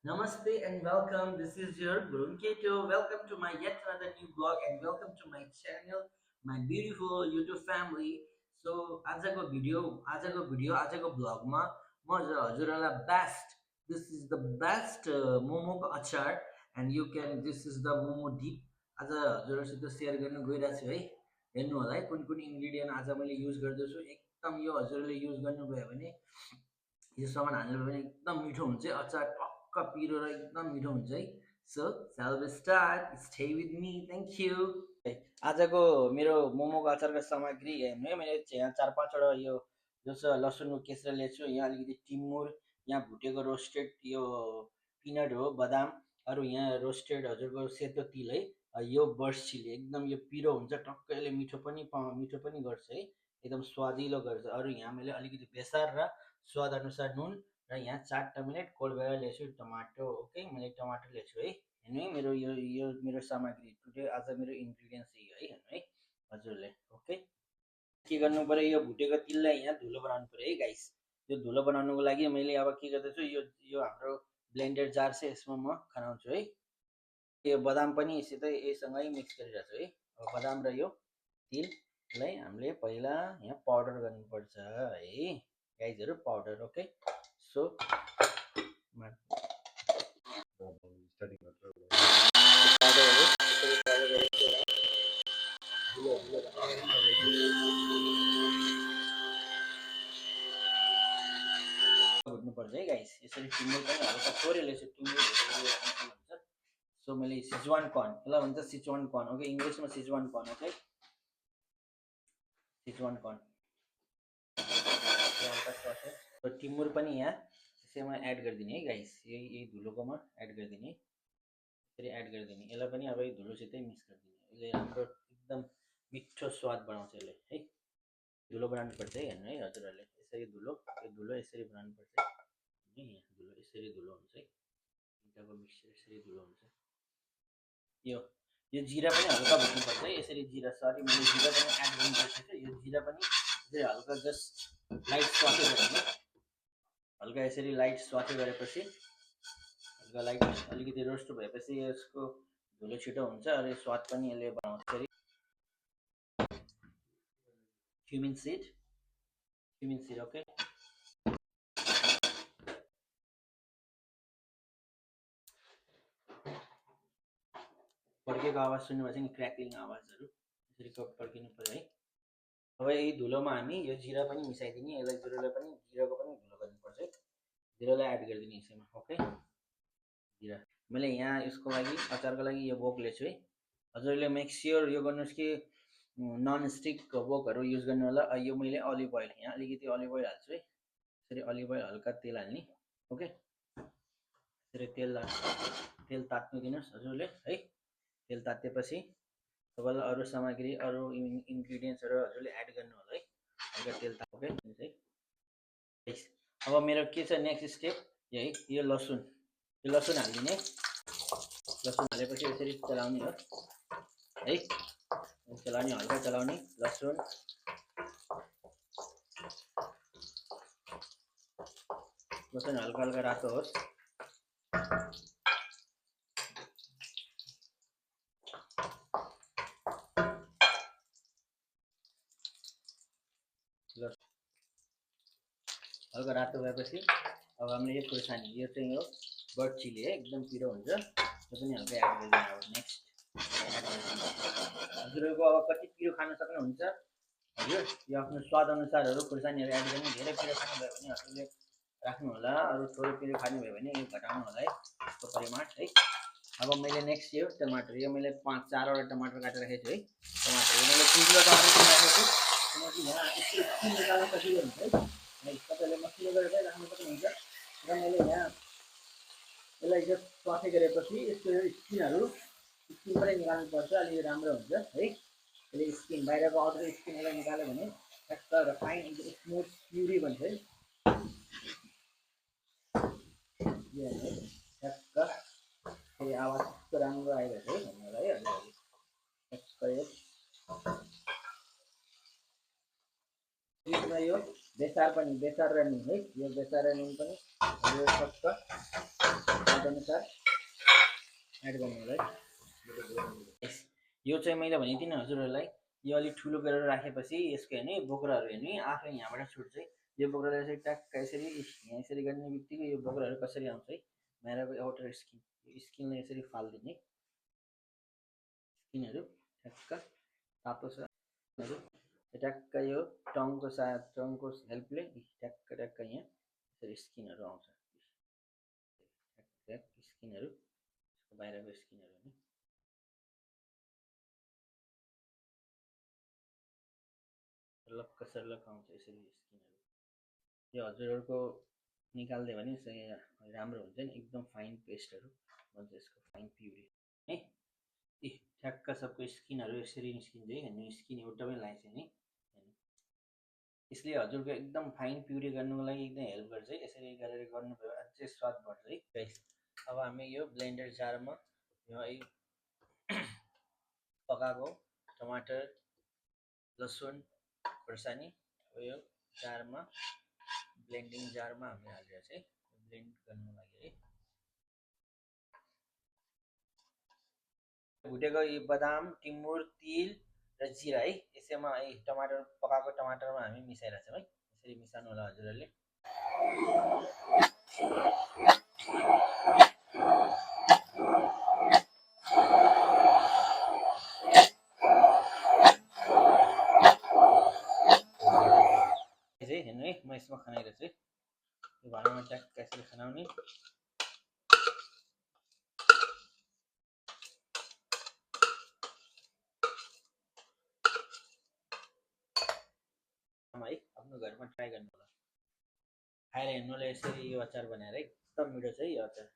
Namaste and welcome. This is your Gurun Keto. Welcome to my yet another new blog and welcome to my channel, my beautiful YouTube family. So आजको ब्लगमा म हजुरहरूलाई best this is the best मोमोको अचार and you can this is the momo dip आज हजुरहरूसित share गर्न गइरहेको छु है हेर्नु होला है कुन कुन इन्ग्रिडियन्ट आज मैले युज गर्दैछु एकदम यो हजुरहरूले युज गर्नुभयो भने यो सामान हाल्नु भने एकदम मिठो हुन्छ अचार टक्क पिरो र एकदम मिठो हुन्छ है so shall we start stay with me thank you आजको मेरो मोमोको अचारको सामग्री हेर्नु है मैले यहाँ 4-5 वटा यो जस्तो लसुनको केसर ल्याएको छु यहाँ अलिकति टिमुर यहाँ भुटेको रोस्टेड यो पिनट हो बदाम अरू यहाँ रोस्टेड हजुरको सेतो तिल है यो बर्स चिली एकदम यो पिरो हुन्छ टक्क यसले मिठो पनि गर्छ है एकदम स्वादिलो गर्छ अरू यहाँ मैले अलिकति बेसार र स्वाद अनुसार नुन र यहाँ 4 टमेट कोल्ड ल्याएको छु टमाटो ओके मैले टमाटर ल्याएको छु है हेर्नु है मेरो मेरो सामग्री टुडे आज मेरो इन्ग्रिडियन्ट्स यही है हेर्नु है हजुरले ओके के गर्नु पर्यो यो भुटेको तिललाई यहाँ धुलो बनाउनु पर्यो है गाइस यो धुलो बनाउनुको लागि मैले अब के गर्दैछु यो हाम्रो ब्लेन्डर जार छ यसमा म खनाउँछु है यो बदाम पनि यससँगै मिक्स गरिरहेको छु है अब बदाम र यो तिललाई हामीले पहिला यहाँ पाउडर गर्नुपर्छ है गाइजहरू पाउडर ओके सो भुट्नुपर्छ है गाइस यसरी टिमुर पनि हल्का थोरै ल्याउँछु टिमुर सो मैले सिचुवान कर्न यसलाई भन्छ सिचुवान कर्न ओके इङ्ग्लिसमा Sichuan corn okay Sichuan corn र टिमुर पनि यहाँ त्यसैमा एड गरिदिने है गाइस यही धुलोकोमा एड गरिदिने यसरी एड गरिदिने यसलाई पनि अब धुलोसितै मिक्स गरिदिने यसले हाम्रो एकदम मिठो स्वाद बनाउँछ यसले है धुलो बनाउनुपर्छ है हेर्नु है हजुरहरूले यसरी यो धुलो यसरी बनाउनुपर्छ है यहाँ धुलो यसरी धुलो हुन्छ है दुईटाको मिक्सचर यसरी धुलो हुन्छ यो जिरा पनि हल्का भुट्नुपर्छ है यसरी जिरा सरी मैले जिरा पनि एड गर्नु बिर्सेछु यो जिरा पनि यसरी हल्का जस्ट लाइट स्वाथे गर्नु हल्का यसरी लाइट स्वाथे गरेपछि हल्का लाइट अलिकति रोस्ट भएपछि यसको धुलो छिटो हुन्छ र स्वाद पनि यसले बनाउँछ फेरि cumin seed okay पड्केको आवाज सुन्नुभएछ नि क्र्याकलिङ आवाजहरू यसरी पड्किनु पर्यो है अब यही धुलोमा हामी यो जिरा पनि मिसाइदिने यसलाई जिराको पनि धुलो गर्नुपर्छ है जिरालाई एड गरिदिने यसैमा ओके जिरा मैले यहाँ यसको लागि अचारको लागि यो वोक ल्याएको छु है हजुरले मेक स्योर यो गर्नुहोस् कि नन स्टिक वोकहरू युज गर्नु होला यो मैले अलिभ ओइल यहाँ अलिकति अलिभ ओइल हाल्छु है यसरी अलिभ ओइल हल्का तेल हाल्ने ओके यसरी तेल तात्नु दिनुहोस् हजुरले है तेल तातेपछि तपाईँलाई अरू सामग्री अरू इन्ग्रिडियन्ट्सहरू हजुरले एड गर्नु होला है हल्का तेल ओके है अब मेरो के छ नेक्स्ट स्टेप यही यो लसुन हालिदिने लसुन हालेपछि यसरी चलाउने हो है चलाउने हल्का चलाउने लसुन हल्का हल्का रातो होस् हल्का रातो भएपछि अब हामीले यो खुर्सानी यो चाहिँ हो बर्ड चिली है एकदम पिरो हुन्छ त्यो पनि हल्का एड गरिदिनु अब नेक्स्ट हजुरहरूको अब कति पिरो खान सक्नुहुन्छ हजुर यो आफ्नो स्वाद अनुसारहरू खुर्सानीहरू एड गर्नु धेरै पिरो खानुभयो भने हजुरले राख्नु होला अरू थोरै पिरो खानुभयो भने यो घटाउनु होला है यसको परिमाण है अब मैले नेक्स्ट यो टमाटर यो मैले 4-वटा टमाटर काटेर राखेको छु है टमाटर यो मैले 3 किलो टमाटर राखेको छु किनकि यहाँ स्किन निकाल्न सजिलो हुन्छ है तपाईँले मसिनो गरेर राख्नु सक्नुहुन्छ र मैले यहाँ यसलाई जस्ट स्वाथे गरेपछि यसको स्किन पनि निकाल्नुपर्छ अलि राम्रो हुन्छ है यसले स्किन बाहिरको अरू स्किनलाई निकाल्यो भने ठ्याक्क र फाइन स्मुथ प्युरी भन्छ है ठ्याक्क फेरि आवाज कस्तो राम्रो आइरहेको है भन्नुलाई है अलिअलि ठ्याक्क यो बेसार र नुन है यो बेसार र नुन पनि यो ठ्याक्क स्वाद अनुसार एड गर्नु होला है। यो चाहिँ मैले भनेको थिएँ हजुरहरूलाई, यो अलिक ठुलो गरेर राखेपछि यसको हेर्ने बोक्राहरू हेर्ने आफै यहाँबाट छुट्छ है। यो बोक्रालाई चाहिँ ट्याक्क यसरी यहाँ यसरी गर्ने बित्तिकै यो बोक्राहरू कसरी आउँछ है, बाहिरको आउटर स्किन, यो स्किनलाई यसरी फालिदिने, स्किनहरू ठ्याक्क तातो छ ट्याक्क यो टङको साथ टङको हेल्पले ट्याक्क ट्याक्क यहाँ यसरी स्किनहरू आउँछ, ट्याक्क स्किनहरू बाहिरको स्किनहरू नि सर्लक्क सर्लक्क आउँछ यसरी स्किनहरू। यो हजुरहरूको निकाल्दियो भने चाहिँ राम्रो हुन्छ नि, एकदम फाइन पेस्टहरू भन्छ यसको, फाइन प्युरी है। ए ठ्याक्क सबको स्किनहरू यसरी निस्किन्छ है, हेर्नु स्किन एउटा पनि लागेको छैन है। यसले हजुरको एकदम फाइन प्युरी गर्नुको लागि एकदम हेल्प गर्छ है। यसरी गरेर गर्नुभयो अझै स्वाद बढ्छ है गाइस। अब हामी यो ब्लेन्डर जारमा यो है पकाएको टमाटर लसुन खोर्सानी यो जारमा ब्लेन्डिङ जारमा हामी हालेर चाहिँ ब्लेन्ड गर्नु लागि है। भुटेको यो बदाम टिमुर तिल र जिरा है यसैमा है टमाटर पकाएको टमाटरमा हामी मिसाइरहेको छौँ है। यसरी मिसाउनु होला हजुरहरूले। हेर्नु है म यसमा खनाइरहेको छु, यो भाँडामा ट्याक्क यसरी खनाउने, है आफ्नो घरमा ट्राई गर्नु होला, खाएर हेर्नु होला यसरी यो अचार बनाएर एकदम मिठो छ है यो अचार।